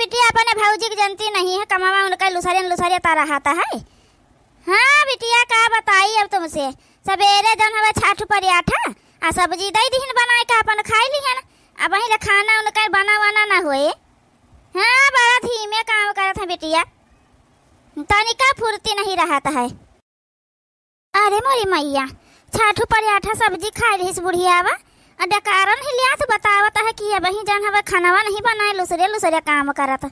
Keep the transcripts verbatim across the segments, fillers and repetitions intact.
बिटिया अपने भौजी के जनती नहीं है, कमावा उनका लुसरियन लुसरिया ता रहता है। हाँ बिटिया, का बताई अब तुमसे, सबेरे जौन हवे छाठ परियाठा आ सब्जी दई दिहिन बनाए का अपन खाई लिहन। अबहीं ले खाना उनका बना वना ना होए। हाँ, बड़ा धीमे काम करत है बिटिया, तनिका फुर्ती नहीं रहत है। अरे मोरी मैया, छाठू परियाठा सब्जी खाई लिहिस बुढ़ियावा, आ डकारो नहीं लियात बतावत है कि अबहीं जौन हवे खानवा नहीं बनाए, लुसरे लुसरे काम करत।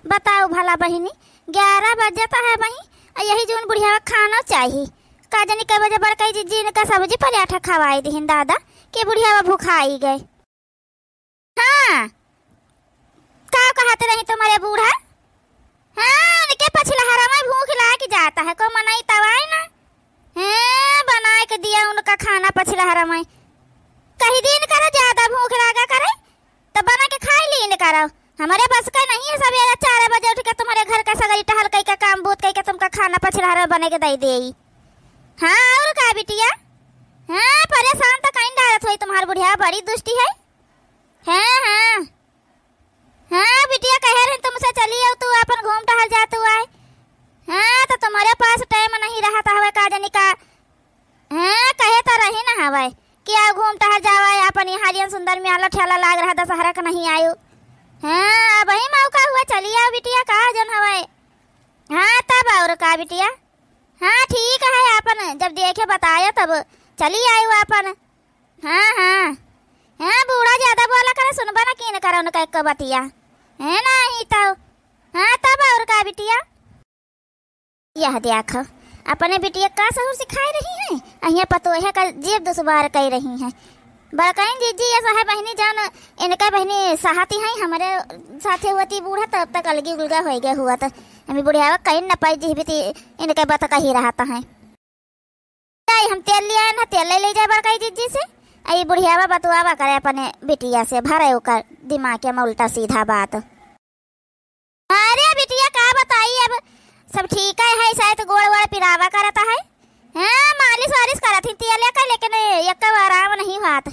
बताओ भला बहिनी, ग्यारह बजत है अबहीं, आ यही जौन बुढ़ियावा खाना चाही। का जानी कै बजे बड़कई जिज्जी इनका सब्जी परियाठा खवाई दिहिन दादा, कि बुढ़ियावा भुखाई गए। हाँ, का कहत रही तुम्हरे बूढ़ा? हाँ, उनके पछिलहरा में भूख लाग जाता है, को मनई तवाए ना। हैं, बनाए के दिया उनका खाना पछिलहरा में। कही दिन करो, ज्यादा भूख लागा करे, तो बना के खाई लीन करो। हमरे बस का नहीं है, सबेरे चार बजे उठ के तुम्हरे घर का सगरी टहल कई के काम बूत कई के तुमका खाना पछिलहरा बने के दई देई। हाँ, और का बिटिया? हाँ, परेशान तो कहीं डालत होई तुम्हार बुढ़िया, बड़ी दुष्टी है। हाँ, हाँ। हाँ, बिटिया कहे रही तुमसे, चली आओ, तू अपन घूम टहल जा, तू आए। हाँ, तो तुम्हरे पास टाइम नहीं रहत हवे, का जानी का। हाँ, कहे तो रही ना हवे कि आओ घूम टहल जावा, अपन ये हालियन सुंदर म्याला ठेला लाग रहा, दशहरा का नहीं आयो। हाँ, अबहीं मौका हुआ, चली आओ बिटिया, का जौन हवे। हाँ, तब और का बिटिया। हाँ, ठीक है, अपन जब देखे बतायो तब चली आयो अपन। हाँ, हाँ। हाँ, बूढ़ा ज्यादा बोला करे, सुनबा ना कीन करे उनका एक बतिया। है ना, ही तो। हाँ, तब और का बिटिया? यह देख, अपने बिटिया का सहूर सिखाए रही है, अहिया पतोहे का जेब दुश्वार कई रही है। बड़काइन जीजी, ये सहे बहिनी जान, इनका बहिनी सहाती है, हमरे साथे होती बूढ़ा, तब तक अलगी उलगा होई गया हुआ, तो हमें बुढ़ियावा कहीं न पाई, जी भी ती इनके बात कही रहता है। जाई, हम तेल ले आए ना, तेल ले, ले जाए बड़काई जिज्जी से। आ ई बुढ़ियावा बतुआवा करे अपने बिटिया से, भरे ओकर दिमाग के में उल्टा सीधा बात। अरे बिटिया, का बताई, अब सब ठीक है, है शायद गोड़ वोड़ पिरावा करत है। हाँ, मालिश वालिश करत ही तेल का, लेकिन एक आराम नहीं होत।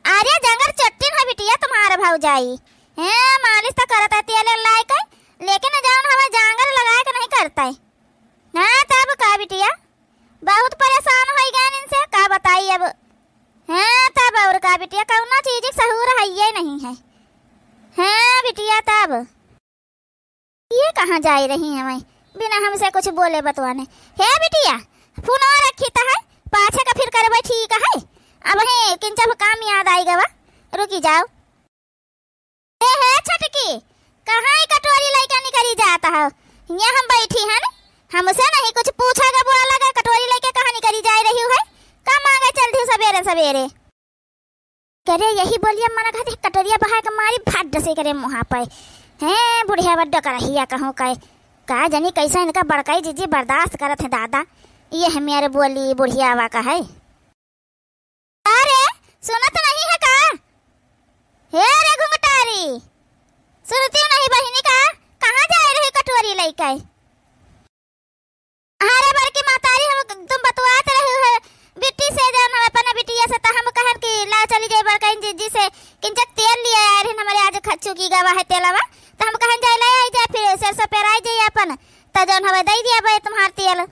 अरे जंगर चट्टिन है बिटिया तुम्हारे भौजाई। हाँ, मालिश तो करत है तेल लाए के, लेकिन जौन हमें जांगर लगाए के नहीं करता है। हाँ, तब का बिटिया, बहुत परेशान होई गए इनसे, का बताई अब। हाँ, तब और का बिटिया, कौनो चीज के सहूर है ये नहीं है। हाँ बिटिया, तब ये कहाँ जाए रही हैं वहीं, बिना हमसे कुछ बोले बतवाने। हे बिटिया, फोन रखी तो है, पाछे का फिर करबे, ठीक है। अब हे किंचन काम याद आई गवा, रुकी जाओ। ए हे छोटकी, कहाँ ई कटोरी लइके निकरी जात हो? हियाँ हम बैठी हन, हमसे नहीं कुछ पूछा गा, बोला गा, कटोरी लइके कहाँ निकरी जाए रही है? का माँगे चल दियो सबेरे सबेरे? करे यही बोलिया मन कहते कटोरिया बहाए के मारी फट से करे मुँहा पे। हैं बुढ़िया बड्डो करहिया कहूँ कहे, का जानी कैसा इनका बड़काई जीजी बर्दाश्त करत है दादा, ये मेरे बोली बुढ़ियावा का है। अरे, सुनत नहीं है का? हे रे घुंघटारी, सुनती नहीं बहिनी का? कहाँ जाए रही कटोरी लइके? अरे बड़की महतारी, हम तुम बतुआत रही हो बिट्टी से, जौन हम अपने बिटिया से, त हम कहन कि ला चली जाए बड़काइन जीजी से, किंचक तेल लिए आए रहे हमरे, आज खच्चू की गवा है तेलवा, त हम कहन जाए ले आई जाए, फिर सरसों पेराई जाए अपन, त जौन हवे दई दिया बे तुम्हार तेल।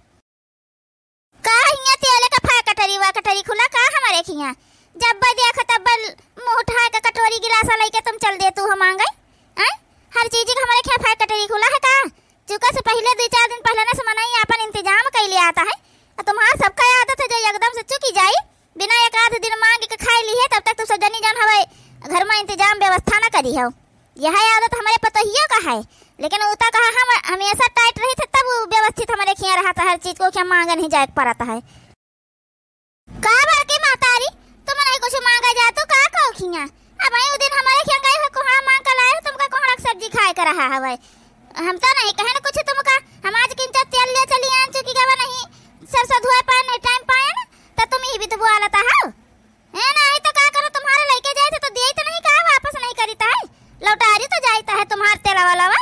का हियाँ तेल का फैक्ट्री वैक्ट्री खुला का हमरे खियाँ? जब देखा तब मुँह उठा के कटोरी गिलासा लइके तुम चल दे तू हम माँगे। हैं? हर चीज के हमरे खियाँ फैक्ट्री खुला है का? चुका से पहिले दुई चार दिन पहिले ना से मनई आपन इंतजाम कइ लियात है। अ तुम्हार सबका आदत है जो एकदम से चुकी जाई, बिना एक आध दिन माँग के खाई ली है, तब तक तू सब जनी जौन हवे घर में इंतजाम व्यवस्था ना करी हो। यह आदत हमरे पतोहियो का है, लेकिन उ त कहा हम हमेशा टाइट रही थे, तब उ व्यवस्थित हमरे खियाँ रहत है, हर चीज को खियाँ माँगे नहीं जाए के पड़त है। का बड़की महतारी, तुम नहीं कुछ माँगे जा, तू का कहो खियाँ? अबहीं उ दिन हमरे खियाँ गए हो, कोहड़ा माँग के लाए हो, तुमका कोहड़ा के सब्जी खाए के रहा हवे। हम तो नहीं कहे न कुछ तुमका, हम आज किंचक तेल ले चली आन चुकी गवा नहीं, सरसों धोए पाए नहीं टाइम पाए न, तो तुम ही भी तो बोलता हो। ए, नहीं तो का करो, तुम्हारे लइके जाइत तो दिए तो नहीं, का वापस नहीं करीत है, लौटारी तो जाइत है तुम्हार तेलवा लवा।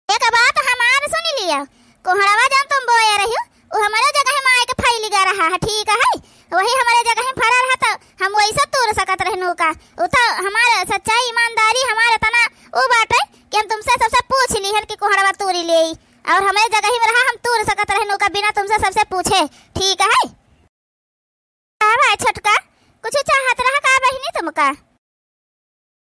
एक बात हमार सुन लिया, कोहड़वा जौन तुम बोए रही हो, वो हमारे जगह में आके फैल गया रहा है, ठीक है, वही हमारे जगह में फरा रहा तो हम वैसे तोड़ सकत रहनू का। वो तो हमारे सच्चाई ईमानदारी हमारे तना वो बाटे कि हम तुमसे घर के कोहड़वा तूरी लेई, और हमरे जगह ही में रहा, हम तूर सकत रहे नौका बिना तुमसे सबसे पूछे, ठीक है? का भाई छोटका, कुछ चाहत रहा का बहिनी तुमका?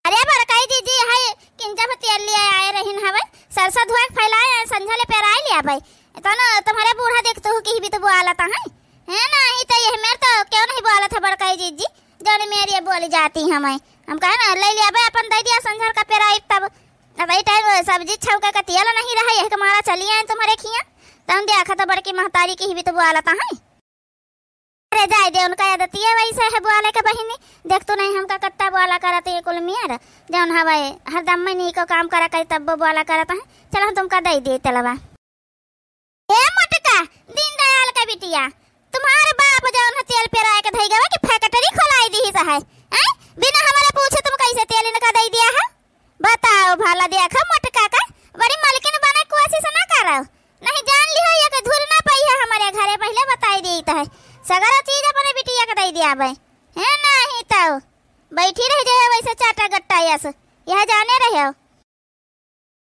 अरे बड़काई जीजी, है किंचा भर तेल लिया आए रहिन हवे, सरसों धोए के फैलाए, संझा ले पेराए लिया भाई। तन तुम्हारे बूढ़ा देखत हो कि भी तो बोआलत है, है ना? ही तो यह मेर तो क्यों नहीं बोआलत है बड़काई जीजी, जौन मेर ये बोली जाती हमें। हम कहे ना, ले लिया भाई, अपन दे दिया संझा का पेराई तब। अब वही टाइम सब्जी छौके का तेल नहीं रहा, यह के मारा चली आए तुम्हारे खिया। तब देखा तो बड़की महतारी की ही भी तो बोआलत है। अरे जाए दे, उनका आदतिये वैसे है बोले के बहिनी। देख तू नहीं हमका कत्ता बोला करत ये कुल मियर, जौन हवे हरदम में नीको काम करा करी तब्बो बोला करत है। चल हम तुमका दई दे तेलवा। ए मोटका, दीन दयाल का बिटिया, तुम्हार बाप जौन है तेल पेराए के धई गवा कि फैक्ट्री खोलाई दी है, हैं? बिना हमारे पूछे तुम कैसे तेल इनका दई दिया है? बताओ भला, देखा मोटका का बड़ी मलकिन बने कोशिश ना करो, नहीं जान लिहो एक धूर ना पाई है हमारे घरे, पहले बताई देत है। सगरो चीज अपने बिटिया के दई दिया बे, है नहीं तो बैठी रह जाए वैसे चाटा गट्टा यस, यह जाने रहे हो।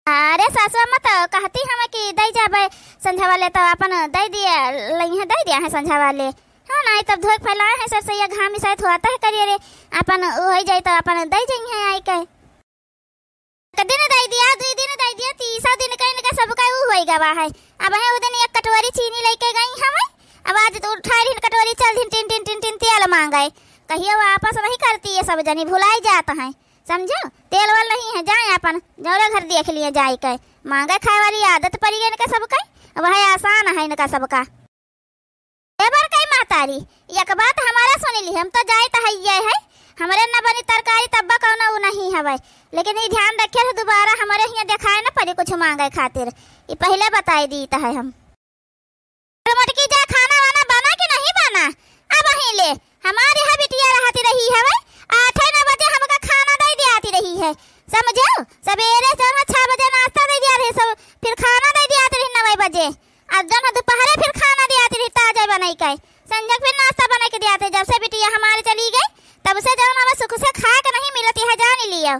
अरे सासु अम्मा तो कहती हम कि दई जाबे संझा वाले, तो अपन दई दिया, लइहे दई दिया है संझा वाले। हाँ, नहीं तब धोए के फैलाए हैं सर से, ये घाम इसाइत हुआ तह करिए रे, अपन हो जाए तो अपन दई जाइए आई के। एक दिन दई दिया, दुई दिन दई दिया, तीसरा दिन का इनका सबका ऊ होई गवा है। अब है उ दिन एक कटोरी चीनी लेके गई हमें, अब आज तो उठा रही कटोरी, चल दिन टिन टिन टिन टिन तेल मांगे। कहिए वापस नहीं करती ये सब जनी, भुलाई जात है, समझो? तेल वाल नहीं है, जाए अपन जौरे घर देख लिए जाए के। मांगे खाए वाली आदत पड़ी है इनका सबका, वह आसान है इनका सबका। ए बड़काई महतारी, एक बात हमारा सुन ली, हम तो जाइत है ये है, हमरे न बनी तरकारी तब्बा कौनो उ नहीं हवे, लेकिन ई ध्यान रखे रहो दोबारा हमरे हियाँ देखाए न पड़ी कुछ मांगे खातिर, ई पहले बताई दीत है हम। अरे मोटकी जा, खाना वाना बना कि नहीं बना? अब वहीं ले, हमारे यहाँ बिटिया रहती रही हवे, आठे नौ बजे हमका खाना दे दियाती रही है, समझो? सवेरे से हम छह बजे नाश्ता दे दिया रहे सब, फिर खाना दे दियाती रही नौ बजे। अब जौन है दोपहरे फिर खाना दियाती रही ताजा बनाई के, संझक फिर नाश्ता बनाई के दियाती। जब से बिटिया हमारी चली गई, तब से जौन हमें सुख से खाए के नहीं मिलती है, जान लियो।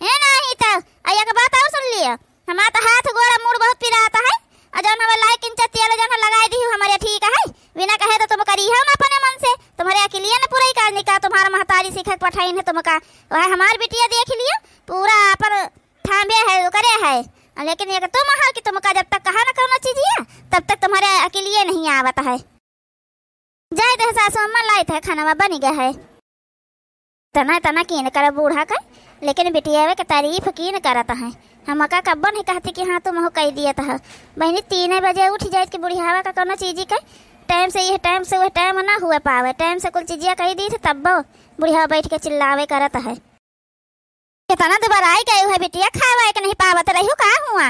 है नहीं तो, और एक बात और सुन लियो, हमारा तो हाथ गोड़ मूड़ बहुत पिराता है, और जौन हमें लाई किंचा तेल जौन है लगाई दी हमारे, ठीक है, बिना कहे तो तुम करी हो ना अपने मन से, तुम्हारे अकिलिए न पूरा ही काज निका, तुम्हारा महतारी सीखे के पठाई है तुमका, वह हमार बिटिया देख लियो, पूरा अपन ठाम्बे है, ओकरे है। लेकिन एक तुम हो कि तुमका जब तक कहा ना कौनो चीजिया, तब तक तुम्हारे अकिलिए नहीं आवत है। जाए दे सासु अम्मा, लाइत है खानवा बनी गए है। तना तना कीन कर बूढ़ा का, लेकिन बिटियावे के तारीफ कीन करत है। हमका कब्बो नहीं कहती कि हाँ तुम हो कह दिए तो। बहनी तीन बजे उठ जाए कि बुढ़ियावा का कौनो चीजी के टाइम से, यह टाइम से वह टाइम ना हुए पावे, टाइम से कुल चीजिया कह दी थे तब्बो बुढ़िया बैठ के चिल्लावे करत है। कितना दुबारा आई गई है बिटिया, खाए वाए के नहीं पावत रही हो, का हुआ?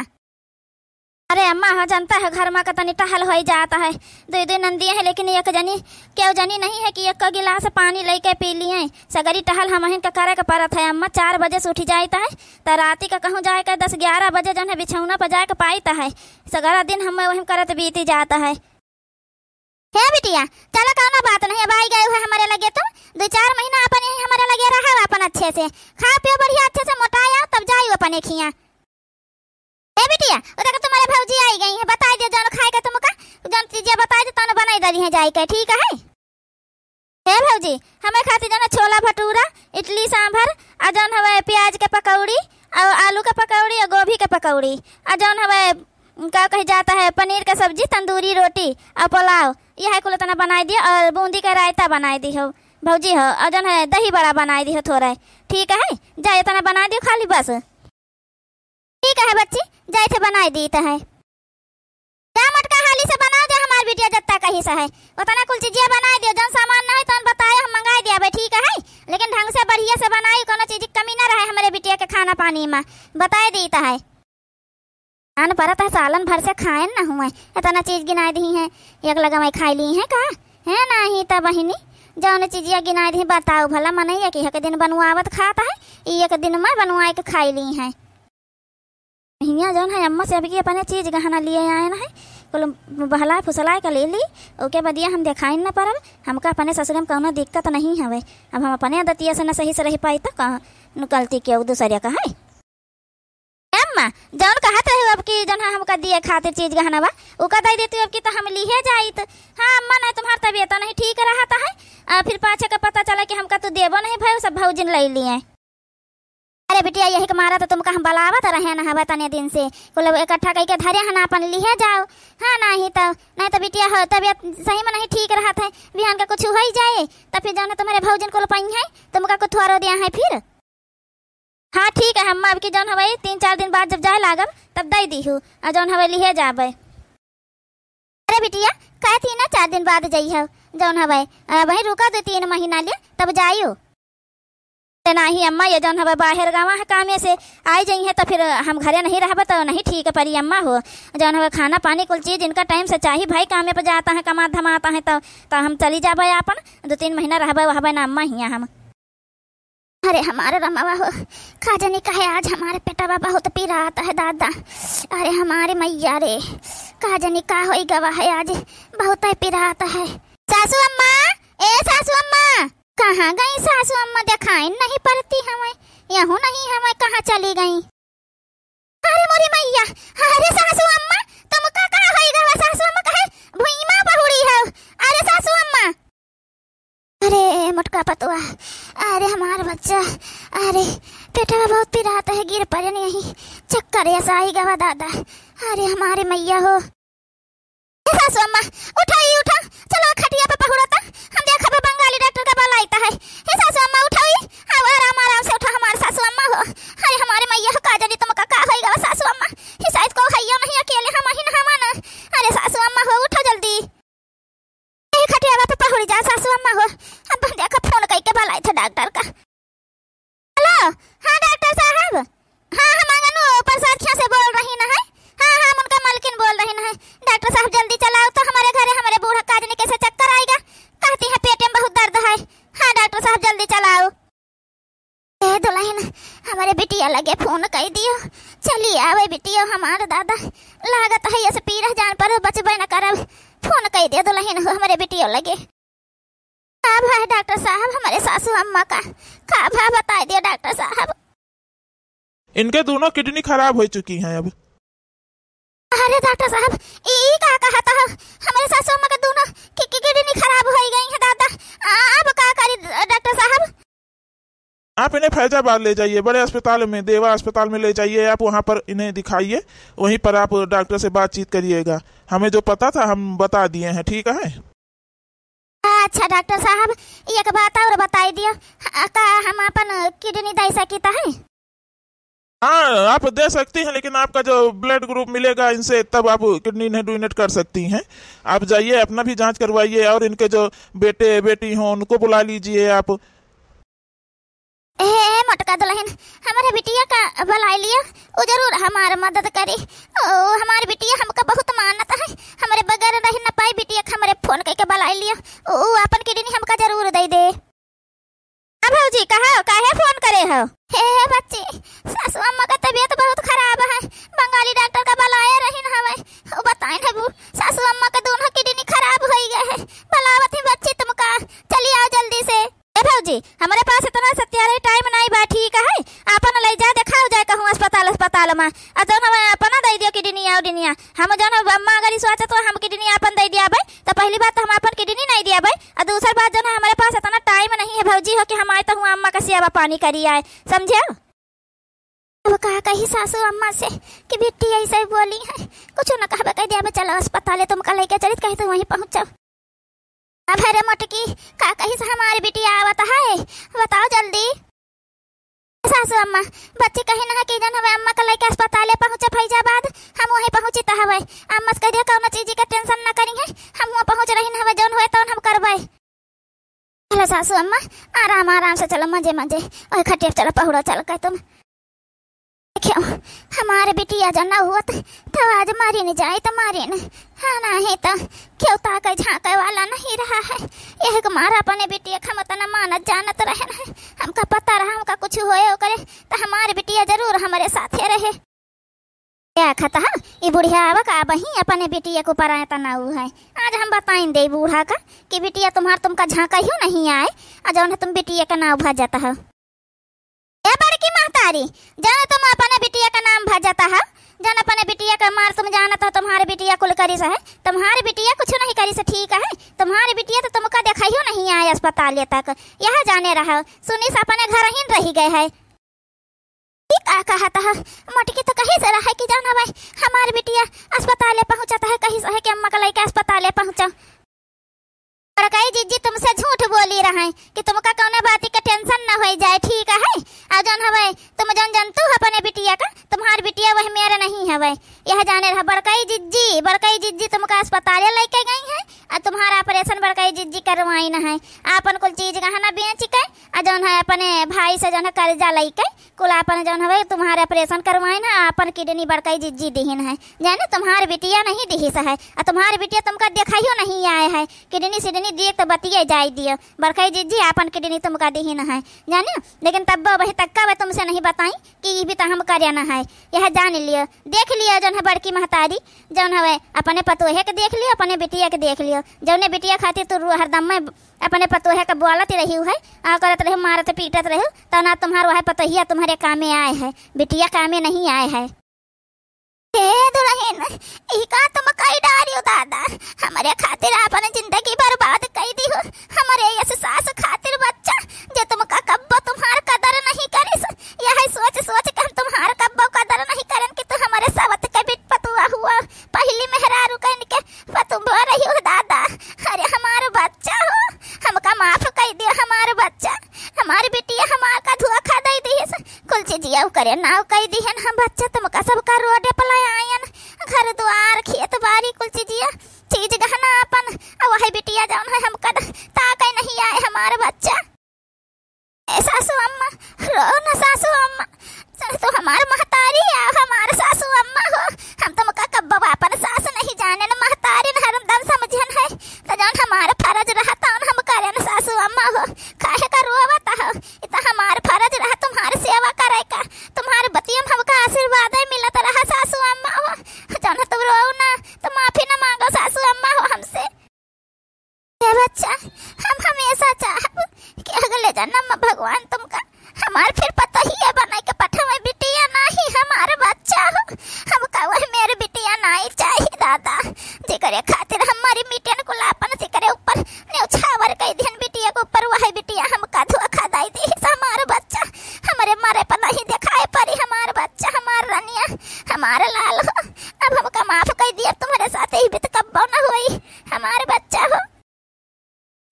अरे अम्मा, हाँ जानता है, घर में का तनी टहल होई जाता है, दुई दुई नंदिया है, लेकिन एक जनी, केहू जनी नहीं है कि एक गिलास पानी लेके पी लिए। सगरी टहल हमहिन का करे के परत है अम्मा। चार बजे से उठ जाइत है, तो राती का कहूँ जाए के दस ग्यारह बजे जौन है बिछौना पर जाए के पाइत है, सगरा दिन हम वही करत बीती जाता है। हे बिटिया, चला कौनो बात नहीं, अब आई गए हुए हमारे लगे तुम, दो चार महीना अपन यहीं हमारे लगे रहो अपन अच्छे से, खाओ पियो बढ़िया अच्छे से, मोटाए आओ तब जाइयो अपन एक हियाँ। हे बिटिया, उधर के तुम्हारे भौजी आई गई है, बताई दे जौन खाए के तुमका, जौन चीजें बताई दे तौन बनाई दे रही है जाए के, ठीक है? हे भौजी, हमें खातिर जौन छोला भटूरा, इडली सांभर, आ जौन हवे प्याज के पकौड़ी, और आलू के पकौड़ी, और गोभी के पकौड़ी, आ जौन हवे का कही जाता है, पनीर का सब्जी, तंदूरी रोटी और पुलाव, यह कुल तना बनाई दियो, और बूंदी का रायता बनाई दी हो भौजी हो, और जौन है दही बड़ा बनाई दी हो थोड़ा, ठीक है? जा इतना बनाई दियो खाली बस। ठीक है बच्ची, जाए थे बनाई दी तो है। जा मोटका हाली से बनाओ, जो हमार बिटिया जत्ता कही से है, उतना कुल चीजिया बनाई दियो, जौन सामान ना हो तौन बताए, हम मंगाई दिया बे, ठीक है? लेकिन ढंग से बढ़िया से बनाई, कोनो चीज की कमी ना रहे हमारे बिटिया के खाना पानी में, बताए दी तो है। आन परत है सालन भर से खाए न हुए, इतना चीज गिनाए दी हैं, एक लगा में खाई ली हैं का? है नहीं तो बहिनी, जौन चीजिया गिनाए दी बताओ भला, मनैया कि एक दिन बनवावत खात है, ई एक दिन में बनवाए के खाई ली हैं। हियाँ जौन है अम्मा से अबकी अपने चीज गहना लिए आए न है, कुल बहलाए फुसलाए के ले ली, ओके बदिया हम देखाइन न परब, हमका अपने ससुरे में कौनो दिक्कत नहीं हवे। अब हम अपने आदतिया से न सही से रह पाई तो का गलती के दूसरे का है? ए अम्मा, जौन कहत रहे अब कि जौन है हमका दिए खातिर चीज गहनवा, उका दे देती अब कि तो हम लिहे जाइत। हाँ अम्मा, नहीं तुम्हार तबीयत नहीं ठीक रहत है, आ फिर पाछे का पता चला कि हमका तू देबो नहीं भय, सब भौजिन ले लिए। अरे बिटिया, यही के मारा तो तुमका हम बलावत रहे न हवे तने दिन से, कुल इकट्ठा कइके धरे हन, आपन लिहे जाओ। हाँ, नहीं तो, नहीं तो बिटिया हो, तबीयत सही में नहीं ठीक रहत है, बिहान का कुछ होइ जाए, तब फिर जौन है तुम्हारे भौजिन कुल पइहैं, तुमका कुछ थोरो दिया है फिर। हाँ ठीक है, हम अब की जौन हवे तीन चार दिन बाद जब जाए लागब, तब दे दीहू, आ जौन हवे लिहे जाबे। अरे बिटिया, कहती ना चार दिन बाद जइहो, जौन हवे, अबहीं रुका दो तीन महीना ले, तब जाइयो। अरे नाही अम्मा, ये जौन हवे बाहर गावा है कामे से, आई जइहैं तो फिर हम घरे नहीं रहबे तो नहीं ठीक परी अम्मा हो। जौन हवे खाना पानी कुल चीज इनका टाइम से चाही भाई, कामे पर जाता है, कमा धमाता है, तो, तो हम चली जाबे आपन, दो तीन महीना रहबे वहबे ना अम्मा हियाँ हम। अरे हमारे रमवा हो, का जानी काहे आज हमारे पेटवा बहुत पिरात है दादा। अरे हमारे मैया रे, का जानी का होई गवा है आज, बहुत ही पिरात है। सासू अम्मा, ए सासू अम्मा। कहाँ गई सासू अम्मा, देखाइन नहीं पड़ती हमें, यहू नहीं हमें, कहाँ चली गई? अरे मोरी मैया, अरे सासू अम्मा, तुमका का होई गवा सासू अम्मा, काहे भुइमा पहुड़ी हो? अरे सासू अम्मा। अरे मोटका पतुआ, अरे हमार बच्चा, अरे पेटवा बहुत पिरात है, गिर पड़न यही, चक्कर ऐसा आई गवा दादा। अरे हमारे मैया हो। हे सासू अम्मा, उठा ई उठा, चलो खटिया पे पहुड़ो ता, हम देखा बंगाली डॉक्टर का बुलाइत है। हे सासू अम्मा, उठा ई, अब आराम आराम से उठा हमार सासू अम्मा हो। अरे हमारे मैया हो, का जानी तुमका का होई गवा सासू अम्मा, ही शायद को हइयो नहीं, अकेले हम ही न हवन। अरे सासू अम्मा हो, उठो जल्दी। यही खटियावा पे पहुड़ी जा सासू अम्मा हो। अब हम देखा फोन कइके बुलाइत है डॉक्टर का। हेलो, हाँ डॉक्टर साहब, हाँ हम आंगनू प्रसाद खिया से बोल रही न है। हाँ हाँ, हम उनका मलकिन बोल रही न है। डॉक्टर साहब जल्दी चलाओ तो हमारे घरे, हमारे बूढ़ा का जानी कैसे चक्कर आइगा, कहती है पेट में बहुत दर्द है। हाँ डॉक्टर साहब जल्दी चलाओ। ए दुलहिन, हमरे बिटिया लगे फोन कइ दियो, चली आवे बिटिया हमार दादा, लागत है यस पीरा जान पर बचबे न करब, फोन कइ दियो दुलहिन हो हमरे बिटिया लगे। का भा डॉक्टर साहब, हमरे सासू अम्मा का का भा बताइ दियो डॉक्टर साहब। इनके दोनों किडनी खराब होइ चुकी हैं अब। अरे डॉक्टर साहब, ई, ई का कहत हो? हमरे सासू अम्मा के दोनों कि, कि, किडनी खराब होइ गई है दादा। आ, अब का करी डॉक्टर साहब? आप इन्हें फैजाबाद ले जाइए, बड़े अस्पताल में, देवा अस्पताल में ले जाइए, आप वहाँ पर इन्हें दिखाइए, वहीं पर आप डॉक्टर से बातचीत करिएगा। हमें जो पता था हम बता दिए हैं, ठीक है? अच्छा डॉक्टर साहब, एक बात और बताइ दियो, का हम आपन किडनी दइ सकित है? हाँ, आप दे सकती हैं, लेकिन आपका जो ब्लड ग्रुप मिलेगा इनसे, तब आप किडनी इन्हें डोनेट कर सकती हैं। आप जाइए, अपना भी जांच करवाइए और इनके जो बेटे बेटी हों उनको बुला लीजिए आप। ए, ए मोटका दुलहिन, हमरे बिटिया का बुलाइ लियो, उ जरूर हमार मदद करी। ओ, हमार बिटिया हमका बहुत मानत है, हमरे बगैर रहि न पाई। बिटिया के हमरे फोन कइके बुलाइ लियो, उ, उ आपन किडनी हमका जरूर दइ दे। हाँ भौजी, कहो, काहे फोन करे हो? हे, हे बच्ची, सासू अम्मा का तबीयत बहुत खराब है, बंगाली डॉक्टर का बुलाए रहिन हवे, उ बताइन है वो, सासू अम्मा के दोनों किडनी खराब होइ गए है, बुलावत ही बच्ची तुमका, चली आओ जल्दी से। ए भौजी, हमरे पास इतना सत्यारे टाइम नाहीं बा, ठीक है, आपन लइ जा, देखाओ जाए कहूँ अस्पताल, अस्पताल मा, आ जौन हमें अपना दइ दियो किडनिया उडनिया, हम जौन हम अम्मा अगर ई सोचत हो हम किडनी आपन दइ दियाबे, तो पहली बात तो हम आपन किडनी नाहीं दियाबे, आ दूसर बात जौन है हमरे पास इतना टाइम नहीं है भौजी हो कि हम आए तो हुआ अम्मा का सेवा पानी करी आए, समझे? अब का कही सासू अम्मा से कि बिट्टी ऐसे बोली है, कुछ न कहबे, कह दियाबे चलो अस्पताल, तुमका लइके चलित, कही तो वहीं पहुँचो। अब अरे मोटकी, का कही से हमारी बिटिया आवत है, बताओ जल्दी। सासू अम्मा, बच्ची कही ना कि जौन हवे अम्मा का लइके अस्पताले पहुँचे फैजाबाद, हम वहीं पहुँची त हवे। अम्मा से कह दिया कौनो चीज का टेंशन ना करी है, हम वहाँ पहुँच रही न हवे, जौन हुए तौन हम करबे। चलो सासू अम्मा, आराम आराम से चलो, मजे मजे, ओए खटिया पे चलो, पहुड़ो चल के तुम। देखियो, हमार बिटिया जो न हुअत, तो आज मारिन जाइत मारिन। हाँ, नहीं तो केहू ताके झाँके वाला नहीं रहा है। यही के मारा अपने बिटिया के हम इतना मानत जानत रहन है। हमका पता रहा, हमका कुछ होए ओकरे, तो हमार बिटिया जरूर हमरे साथे रहे। क्या खता है, ई बुढ़िया आवा का अबहीं अपने बिटिया के ऊपर आए तना ऊ है। आज हम बताइन दे बूढ़ा का कि बिटिया तुम्हार तुमका झाँका ही नहीं आए, आ जौन है तुम बिटिया के नाव भजत हो। ए बड़की महतारी, जौन तुम अपने बिटिया का नाम भजत है, जौन अपने बिटिया का मार तुम जानत हो, तुम्हारे बिटिया कुल करिस है, तुम्हारे बिटिया कुछ नहीं करिस, ठीक है? तुम्हारे बिटिया तो तुमका देखइयो नहीं आए अस्पताल तक, यह जाने रहो, सुनिस अपने घर ही रहि गए है। ई का कहत ह? मोटकी तो कहिस रहे कि जौन हवे हमार बिटिया अस्पताले पहुँचत है, कहिस है कि अम्मा का लइके अस्पताले पहुँचो। बड़कई जिज्जी तुमसे झूठ बोली रहे कि तुमका कौनो बात के tension न होइ जाए, ठीक है? अउर जौन हवे तुम जौन जनतू हो अपने बिटिया का, तुम्हार बिटिया वह मेर नहीं हवे, यह जाने रहा। बड़कई जिज्जी, बड़कई जिज्जी तुमका अस्पताले लइके गई है अउर तुम्हार operation बड़कई जिज्जी करवाइन है, आपन कुल चीज गहना बेच के अउर जौन है अपने भाई से जौन है कर्जा लइके कुल आपन जौन हवे तुम्हार operation करवाइन है, आपन kidney बड़कई जिज्जी दिहिन है। जाने तुम्हार बिटिया नहीं दिहिस है, अउर तुम्हार बिटिया तुमका देखइयो नहीं आए है। Kidney सिडनी दिए तो बतिये जाए दियो, बड़कई जिज्जी आपन kidney तुमका दिहिन है, जाने। लेकिन तब्बो वही तक्का वे तुमसे नहीं बताई कि ई भी तो हम करे न है, यह जान लियो, देख लियो जौन है बड़की महतारी, जौन हवे अपने पतोहे के देख लियो, अपने बिटिया के देख लियो, जौने बिटिया खातिर तू रू-, हरदम में अपने पतोहे के बोलत रही है, आ करत रही, मारत पीटत रही, तो ना तुम्हार वह पतोहिया तुम्हारे कामे आए है, बिटिया कामे नहीं आए है। हे दुलहिन, ई का तुम कई डारियो दादा, हमरे खातिर आपन जिंदगी बर्बाद कई दिहो, हमरे यस सास खातिर बच्चा, जे तुमका कब्बो तुम्हार कदर नहीं करिस। यह सोच सोच के हम तुम्हार कब्बो कदर नहीं करन कि तू हमरे सवत के बिट पतुआ हुआ, पहली मेहरारू कइन के पतुआ रही हो दादा। अरे हमार बच्चा हो, हमका माफ कई दियो हमार बच्चा, हमार बिटिया हमार का धोखा दई दिहिस। कुल चीजिया ओकरे नाव कई दिहन हम बच्चा, तुमका सबका रोड पे ले आयन, घर द्वार, खेत बारी, कुल चीजिया, चीज गहना आपन, अउ वही बिटिया जौन है हमका द-, ताके नहीं आए हमार बच्चा। ए सासू अम्मा, रो न सासू अम्मा, तो हमार महतारी आ हमार सासू अम्मा हो, हम तुमका कब्बो आपन सास नहीं जानेन, महतारी न हरदम समझेन है, तो जौन हमार फर्ज रहा तौन हम करेन सासू अम्मा हो, काहे का रोवत हो? ई त हमार फर्ज रहा तुम्हार सेवा करे का, तुम्हार बतियम हमका आशीर्वाद मिलत रहा सासू अम्मा हो, जौन तुम रोऊ ना, तो माफी न मांगो सासू अम्मा हो हमसे। हे बच्चा, हम हमेशा चाहब कि अगले जन्म में भगवान तुमका हमार फिर पतोहिया बनाई के पठवे, बिटिया नाही हमार बच्चा हो, हमका वह मेर बिटिया नाही चाही दादा, जेकरे खातिर हम मरी मिटेन कुल आपन सिकरे ऊपर न्योछावर कई दिहन बिटिया के ऊपर, वह बिटिया हमका धोखा दई दिहिस हमार बच्चा, हमरे मरे पर नहीं देखाई परी हमार बच्चा, हमार रनिया, हमार लाल हो, अब हमका माफ कई दिया, तुम्हरे साथ ई बित कब्बो न होई हमार बच्चा हो।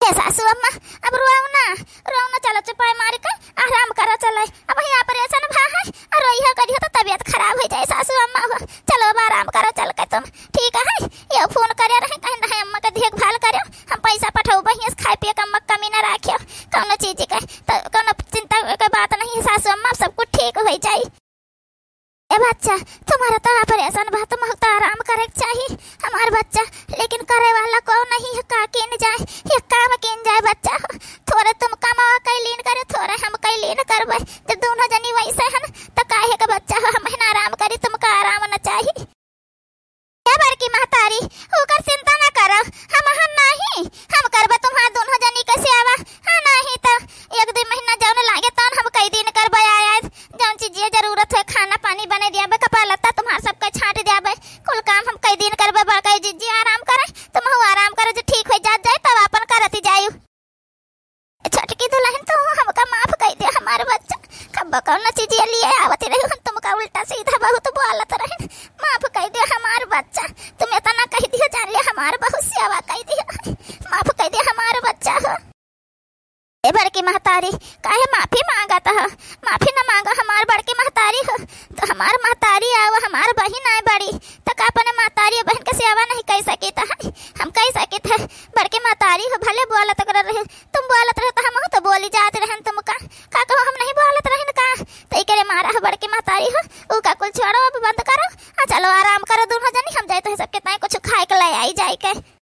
हे सासू अम्मा, अब रोऊ ना, रोऊ ना, चलो चुपाई मारी के आराम करो, चलो, अब ही operation भा है, अउर रोइहो करिहो तो तबियत खराब होइ जाए सासू अम्मा हो, चलो अब आराम करो चल के तुम, ठीक है? ये फोन करे रहे, कहे रहे अम्मा के देखभाल करो, हम पैसा पठौबे, हियाँ से खाए पिए के अम्मा के कमी ना राखियो, कौनो चीज के, तो कौनो चिंता के बात नहीं है सासू अम्मा, सब कुछ ठीक होइ जाई। ए बच्चा, तुम्हारा तो operation भा, तुम्हारा तो आराम करे के चाही हमार बच्चा, लेकिन करे वाला को नहीं है, का कीन जाए, ये काम कीन जाए बच्चा हो। थोरे तुम कमावा कई लीन करे, थोरे हम कई लीन करबे। जब दोनों जनी वैसे हन, तो काहे का बच्चा हो हम हिन आराम करी, तुमका आराम न चाही। ए बड़की महतारी, ओकर चिंता न करो, हम हन नहीं, हम करबे तुम्हार दोनों जनी के सेवा। हाँ, नहीं तो एक दो महीना जौन लागे तौन हम कई दिन करबे आए, आए। जौन चीज ये जरूरत है, खाना पानी बने दियाबे, कपड़ा लत्ता तुम्हार सबके छांट दियाबे, कुल काम हम कई दिन करबे। बड़कई जिज्जी आराम करे, तुमहू आराम करो, जो ठीक होइ जात जाए तब आपन करती जायु। छोटकी दुलहिन, तू हमका माफ कई दे हमार बच्चा, कब्बो कौनो चीज ये लिए आवत रही हम तुमका उल्टा सीधा बहुत बोलत रहिन, माफ कई दे हमार बच्चा, तुम इतना कई दियो जान ले हमार बहुत सेवा कई दियो, माफ कई दे हमार बच्चा हो। ए बड़की महतारी, काहे माफी मांगत ह? माफी न मांगो, हमार बड़की महतारी हो। तो हमार महतारी आव, हमार बहिन आए बड़ी, तो का अपने महतारी और बहिन के सेवा नहीं कई सकित है? हम कई सकित है। बड़की महतारी हो, भले बोलत कर रहे, तुम बोलत रहे तो हमहू तो बोली जात रहन तुमका। का कहो, हम नहीं बोलत रहन का? तो एकरे मारा हो बड़की महतारी हो, ऊ का कुल छोड़ो, अब बंद करो। आ चलो आराम करो दोनों जनी, हम जाइत है सबके ताई कुछ खाए के ले आई जाए के।